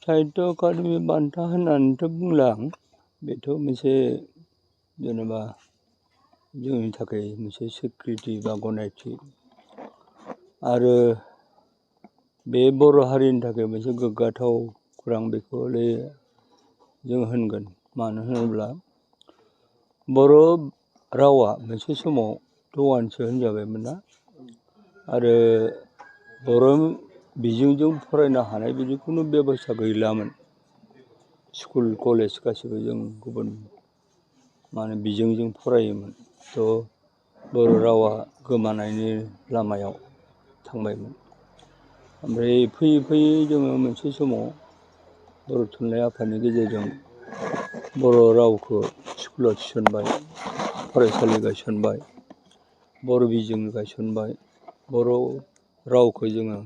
साहित्य academy बान्था होननानैथ' बुंला आं बेथ' मोनसे जेनेबा जोंनि थाखाय मोनसे स्वीकृति बा गनायथि आरो बे बर' हारिनि थाखाय मोनसे गोग्गाथाव खौरां बेखौ हले जों होनगोन मानो होनोब्ला बर' रावा मोनसे समाव दवानसो होनजाबायमोन ना आरो बर' बिजोंजों फरायनो हानाय बिदि खुनु बेबस्था गैलामोन स्कुल कलेज गासिबो जों गुबुन माने बिजोंजों फरायोमोन थ' बर' रावा गोमानायनि लामायाव थांबायमोन ओमफ्राय फैयै फैयै जोङो मोनसे समाव बर' थुनलाइ आफादनि गेजेरजों बर' रावखौ स्कुलाव थिसनबाय फरायसालि गायसनबाय बर' बिजों गायसनबाय बर' रावखौ जोङो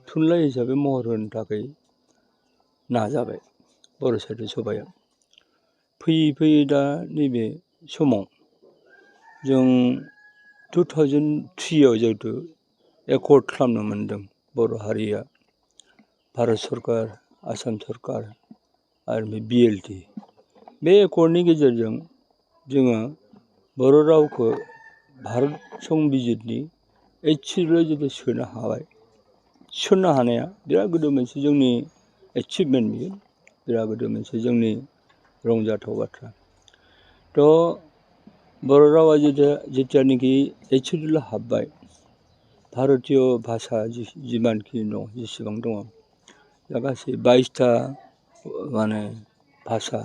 थुनलाइ हिसाबै महर होनो थाखाय नाजाबाय बर' साहित्य सभाया फैयै फैयै दा नैबे समाव जों 2003आव जिहेथु एकर्ड खालामनो मोन्दों बर' हारिया भारत सरकार आसाम सरकार आरो BLT बे एकर्डनि गेजेरजों जोङो बर' रावखौ भारत संबिजितनि 8th सिडुलाव जुदि सोनो हाबाय थिसननो हानाया बिराद गिदिर मोनसे जोंनि एचिभमेन्ट बियो बिराद गिदिर मोनसे जोंनि रंजाथाव बाथ्रा थ' बर' रावा जेथियानोखि 8th सिडुलाव हाबबाय भारतीय भाषा जिमानखि दं जेसेबां दङ दा गासै 22टा माने भाषा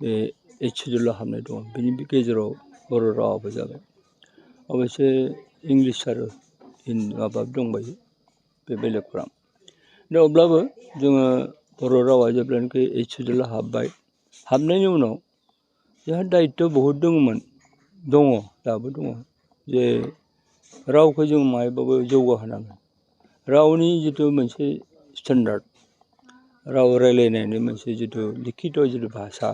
बे 8th सिडुलाव हाबनाय दं बेनि गेजेराव बर' रावाबो जाबाय अबयसे इंलिस आरो माबा दंबायो बे बेलेग खौरां दा अब्लाबो जोङो बर' रावा जेब्लानाखि 8th सिडुलाव हाबबाय हाबनायनि उनाव जोंहा दायित्य बहुद दङमोन दङ दाबो दङ जे रावखौ जों माहायबाबो जौगाहोनांगोन रावनि जिथु मोनसे स्टेन्डार्ड राव रायलायनायनि मोनसे जिथु लिखित जिथु भाषा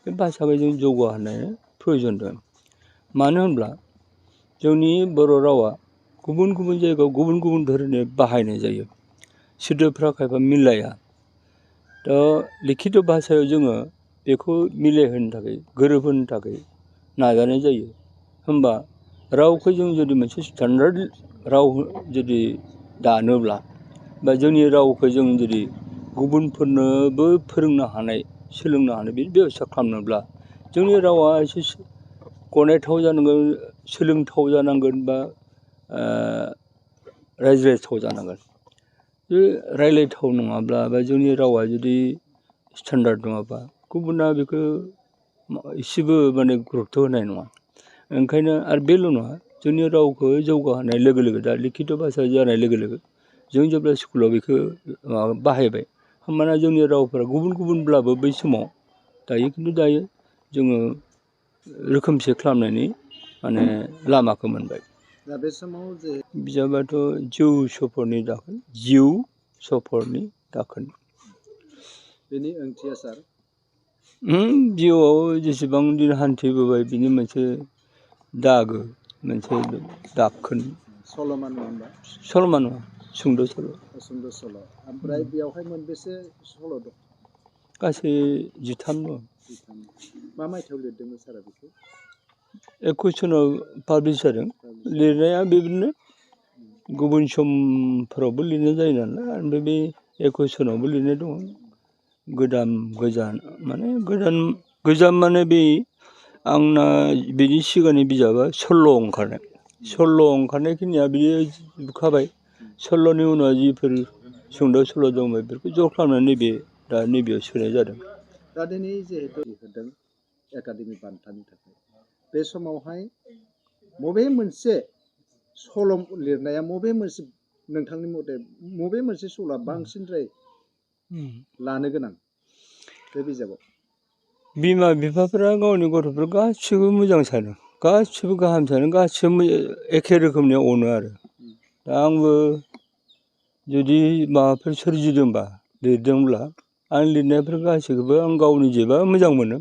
बे भाषाखौ जों जौगाहोनाय प्रयोजन दं मानो होनब्ला जोंनि बर' रावा गुबुन गुबुन जायगायाव गुबुन गुबुन धोरोमनि बाहायनाय जायो सोदोबफ्रा खायफा मिलाया दा लिखित भाषायाव जोङो बेखौ मिलायहोनो थाखाय गोरोबहोनो थाखाय नाजानाय जायो होमबा रावखौ जों जुदि मोनसे स्टेन्डार्ड राव जुदि दानोब्ला बा जोंनि रावखौ जों जुदि गुबुनफोरनोबो फोरोंनो हानाय सोलोंनो हानाय बिदि बेबस्था खालामनोब्ला जोंनि रावा एसे गनायथाव जानांगोन सोलोंथाव जानांगोन बा रायज्लायथाव जानांगोन बे रायलायथाव नङाब्ला बा जोंनि रावा जुदि स्टेन्डार्ड नङाबा गुबुना बेखौ एसेबो माने गुरुत्त' होनाय नङा ओंखायनो आरो बेल' नङा जोंनि रावखौ जौगाहोनाय लोगो लोगो दा लिखित भाषा जानाय लोगो लोगो जों जेब्ला स्कुलाव बेखौ बाहायबाय होमबाना जोंनि रावफोरा गुबुन गुबुनब्लाबो बै समाव दायो खिन्थु दायो जोङो रोखोमसे खालामनायनि माने लामाखौ मोनबाय दा बे समाव जे बिजाबाथ' जिउ सफरनि दाखोन बेनि ओंथिया सार जिउआव जेसेबां दिन हान्थिबोबाय बिनि मोनसे दागो मोनसे दाखोन सल'मा नङा होमबा सल'मा नङा सुंद' सल' ओमफ्राय बेयावहाय मोनबेसे सल' दं गासै 13 दं मा मायथाइयाव लिरदोंमोन सारा बेखौ 21 सनाव पाब्लिस जादों लिरनाया बेबायदिनो गुबुन समफोरावबो लिरनाय जायो नालाय ओमफ्राय बे 21 सनावबो लिरनाय दङ गोजाम माने बे आंना बिनि सिगांनि बिजाबा 16 ओंखारनाय खिनिया बियो बुखाबाय 16नि उनाव जिफोर सुंद' सल' दङ बेफोरखौ ज' खालामनानै नैबेयाव सोनाय जादों दा दिनै जिहेतु होदों एकाडेमि बान्थानि थाखाय बे समावहाय बबे मोनसे सल' लिरनाया नोंथांनि मथे बबे मोनसे सल'आ बांसिनद्राय लानो गोनां बे बिजाबाव बिमा बिफाफोरा गावनि गथ'फोर गासिबो मोजां सानो गासिबो गाहाम सानो गासिबो एखे रोखोमनि अनो आरो दा आंबो जुदि माबाफोर सोरजिदोंबा लिरदोंब्ला आं लिरनायफोर गासैखौबो आं गावनि जेबा मोजां मोनो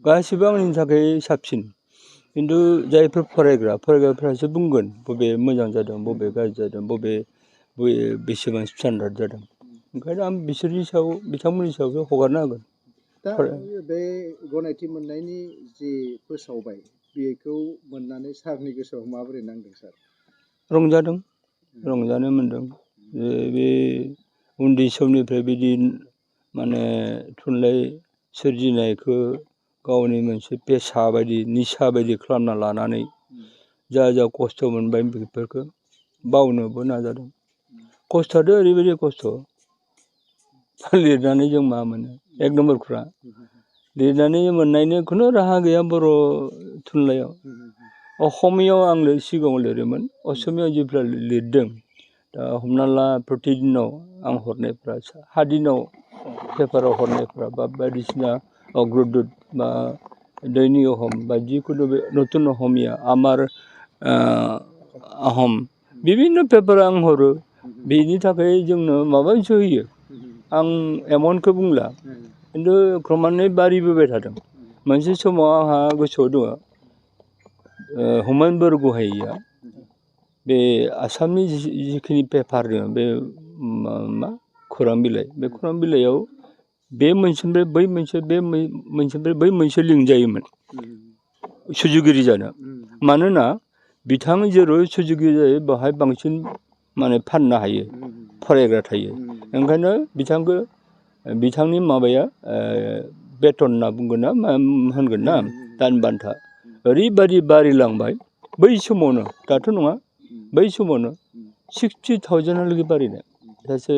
गासिबो आंनि थाखाय साबसिन खिन्थु जायफोर फरायग्राफ्रासो बुंगोन बबे मोजां जादों बबे गाज्रि जादों बबे बेसेबां स्टेन्डार्ड जादों ओंखायनो आं बिसोरनि सायाव बिथांमोननि सायावसो हगारना होगोन। दा बे गनायथि मोननायनि जि फोसावबाय बेखौ मोननानै सारनि गोसोआव माबोरै नांदों सार? रंजादों, रंजानो मोनदों। जे बे उन्दै समनिफ्राय बिदि माने थुनलाइ सोरजिनायखौ गावनि मोनसे पेसा बायदि निसा बायदि खालामना लानानै जा जा खस्थ' मोनबाय बेफोरखौ बावनोबो नाजादों। खस्थ'आथ' ओरैबायदि खस्थ' लिरनानै जों मा मोनो एक नम्बर खोथा लिरनानै मोननायनि खुनु राहा गैया बर' थुनलाइयाव। असमियाव आं सिगाङाव लिरोमोन, असमियाव जेब्ला लिरदों दा हमना ला प्रतिदिनाव आं हरनायफ्रा हादिनाव पेपाराव हरनायफ्रा बा बायदिसिना अग्रदुत बा दैनिक अहम बा जिखुनु बे नतुन अहमिया आमार आहम बिभिन्न पेपार आं हरो। बेनि थाखाय जोंनो माबा मोनसे होयो। आं एमाउन्टखौ बुंला, खिन्थु क्रमान्नयै बारिबोबाय थादों। मोनसे समाव आंहा गोसोआव दङ हुमायुन बरग'हाइया बे आसामनि जिखिनि पेपार दङ बे मा खौरां बिलाइ, बे खौरां बिलाइयाव बे मोनसेनिफ्राय बै मोनसे बे मोनसेनिफ्राय बै मोनसे लिंक जायोमोन सुजुगिरि जानो। मानोना बिथां जेराव सुजुगिरि जायो बेवहाय बांसिन माने फाननो हायो, फरायग्रा थायो। ओंखायनो बिथांखौ बिथांनि माबाया बेथन होनना बुंगोन ना मा होनगोन ना दान बान्था ओरैबादि बारिलांबाय बै समावनो, दाथ' नङा बै समावनो 60,000हालागै बारिनाय सासे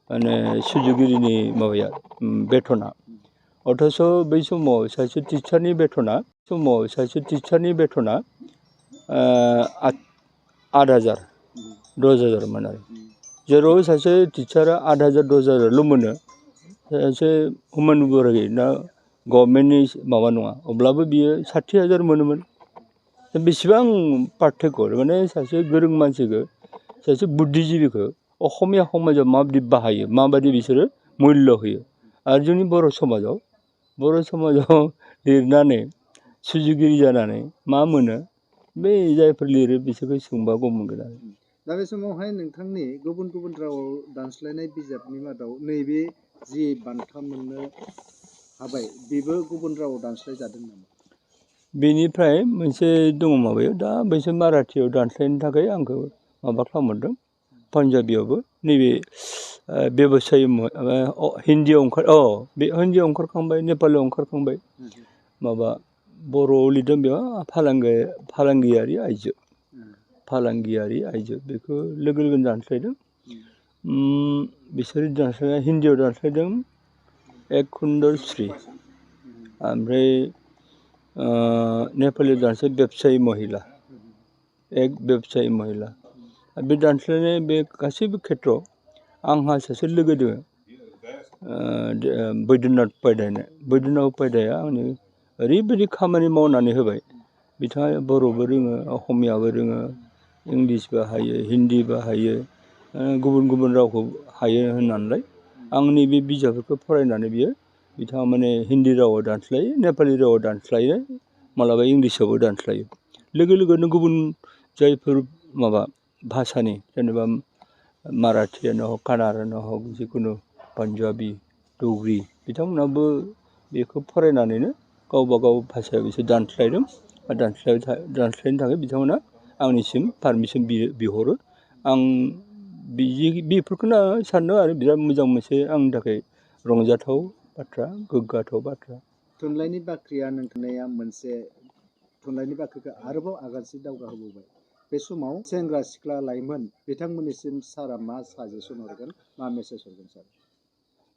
माने सुजुगिरिनि माबाया बेथना। अथ'स' बै समाव सासे टिचारनि बेथना 8,000 10,000मोन आरो। जेराव सासे टिचारा 8,000 10,000ल' मोनो, सासे हुमायुन बरग'हाइ ना गभर्नमेन्टनि माबा नङा, अब्लाबो बियो 60,000 मोनोमोन। बेसेबां पार्थक्य माने सासे गोरों मानसिखौ सासे बुद्धिजिबिखौ असमिया समाजाव माबायदि बाहायो, माबायदि बिसोरो मुल्य होयो। आरो जोंनि बर' समाजाव लिरनानै सुजुगिरि जानानै मा मोनो बे जायफोर लिरो बिसोरखौ सोंबा गम मोनगोन आरो। दा बे समावहाय नोंथांनि गुबुन गुबुन रावाव दानस्लायनाय बिजाबनि मादाव नैबे जि बान्था मोननो हाबाय बेबो गुबुन रावाव दानस्लाय जादों नामा? बेनिफ्राय मोनसे दङ माबायाव दा बैसोर माराठीयाव दानस्लायनो थाखाय आंखौ माबा खालामहरदों, पान्जाबियावबो नैबे बेबसायी हिन्दीयाव बे हिन्दीयाव ओंखारखांबाय, नेपालियाव ओंखारखांबाय। माबा बर'आव लिरदों बेयाव फालांगियारि आइजो बेखौ लोगो लोगोनो दानस्लायदों। बिसोर दानस्लायनाय हिन्दीयाव दानस्लायदों एक सुन्दर स्त्री, ओमफ्राय नेपालियाव दानस्लायदों बेबसायी महिला। बे दानस्लायनाय बे गासैबो खेथ्रआव आंहा सासे लोगो दङ बैद्यनाथ उपाध्याया आंनो ओरैबायदि खामानि मावनानै होबाय। बिथाङा बर'बो रोङो, असमियाबो रोङो, इंलिसबो हायो, हिन्दीबो हायो, गुबुन गुबुन रावखौ हायो होननानैलाय आंनि बे बिजाबफोरखौ फरायनानै बिथाङा माने हिन्दी रावाव दानस्लायो, नेपालि रावाव दानस्लायो, मालाबा इंलिसावबो दानस्लायो। लोगो लोगोनो गुबुन जायफोर माबा भाषानि जेनेबा माराठीयानो हक, कान्नाड़ानो हक, जिखुनु पान्जाबी, दग्रि बिथांमोनाबो बेखौ फरायनानैनो गावबा गाव भाषायाव बिसोर दानस्लायदों। दानस्लायनो थाखाय बिथांमोना आंनिसिम पारमिसन बिहरो। आं बेफोरखौनो सानदों आरो बिराद मोजां मोनसे आंनि थाखाय रंजाथाव बाथ्रा, गोग्गाथाव बाथ्रा। थुनलाइनि बाख्रिया नोंथांनिया मोनसे थुनलाइनि बाख्रिखौ आरोबाव आगानसे दावगाहोबावबाय। बे समाव सेंग्रा सिख्ला लाइमोन बिथांमोननिसिम सारा मा साजेसन हरगोन, मा मेसेज हरगोन सार?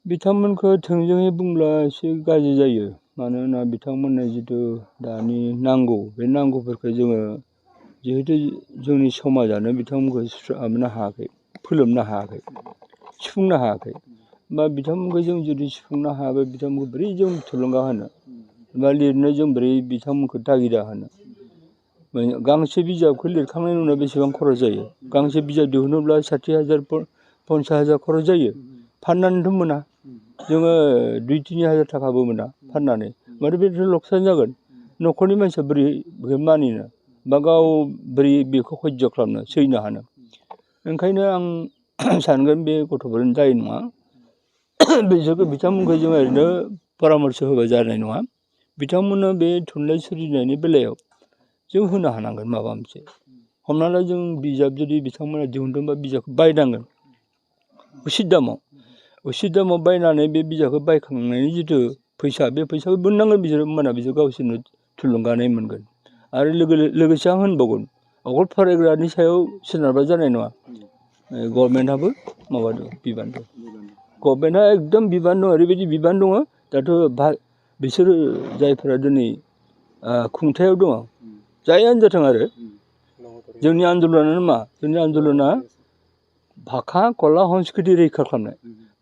बिथांमोनखौ थोंजोङै बुंब्ला एसे गाज्रि जायो। मानोना बिथांमोननो जिथु दानि नांगौ बे नांगौफोरखौ जोङो जिहेतु जोंनि समाजानो बिथांमोनखौ माबानो हायाखै, फोलोमनो हायाखै, सुफुंनो हायाखै। बा बिथांमोनखौ जों जुदि सुफुंनो हायाबा बिथांमोनखौ बोरै जों थुलुंगा होनो बा लिरनो जों बोरै बिथांमोनखौ तागिदा होनो। गांसे बिजाबखौ लिरखांनायनि उनाव बेसेबां खरस जायो? गांसे बिजाब दिहुनोब्ला 60,000 50,000 खरस जायो। फाननानैथ' मोना, जोङो 2-3 हाजार थाखाबो मोना फाननानै, माथो बेथ' लकसान जागोन। न'खरनि मानसिया बोरै बेखौ मानिनो बा गाव बोरै बेखौ सैज' खालामनो, सैनो हानो। ओंखायनो आं सानगोन बे गथ'फोरनो जानाय नङा। बिसोरखौ बिथांमोनखौ जों ओरैनो परामर्स होबा जानाय नङा बिथांमोननो बे थुनलाइ सोरजिनायनि बेलायाव जों होनो हानांगोन माबा मोनसे हमना ला जों बिजाब जुदि बिथांमोना दिहुनदोंबा बिजाबखौ बायनांगोन उसित दामाव बायनानै बे बिजाबखौ बायखांनायनि जिथु फैसा बे फैसाखौ मोननांगोन बिसोरो होमबाना बिसोर गावसोरनो थुलुंगानाय मोनगोन आरो लोगोसे आं होनबावगोन अकल फरायग्रानि सायाव सोनारबा जानाय नङा गभर्नमेन्टआबो माबा दं बिबान दं गभर्नमेन्टआ एकदम बिबान दं ओरैबायदि बिबान दङ दाथ' बिसोरो जायफोरा दिनै खुंथायाव दङ जायानो जाथों आरो जोंनि आन्दलनानो मा जोंनि आन्दलना भाषा कला संस्कृति रैखा खालामनाय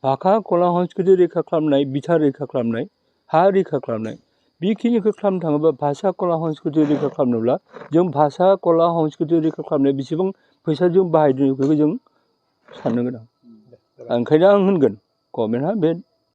भाषा कला संस्कृति रैखा खालामनाय बिथा रैखा खालामनाय हा रैखा खालामनाय बेखिनिखौ खालामनो थाङोबा भाषा कला संस्कृति रैखा खालामनोब्ला जों भाषा कला संस्कृति रैखा खालामनाय बेसेबां फैसा जों बाहायदों बेखौ जों साननो गोनां ओंखायनो आं होनगोन गभर्नमेन्टआ बे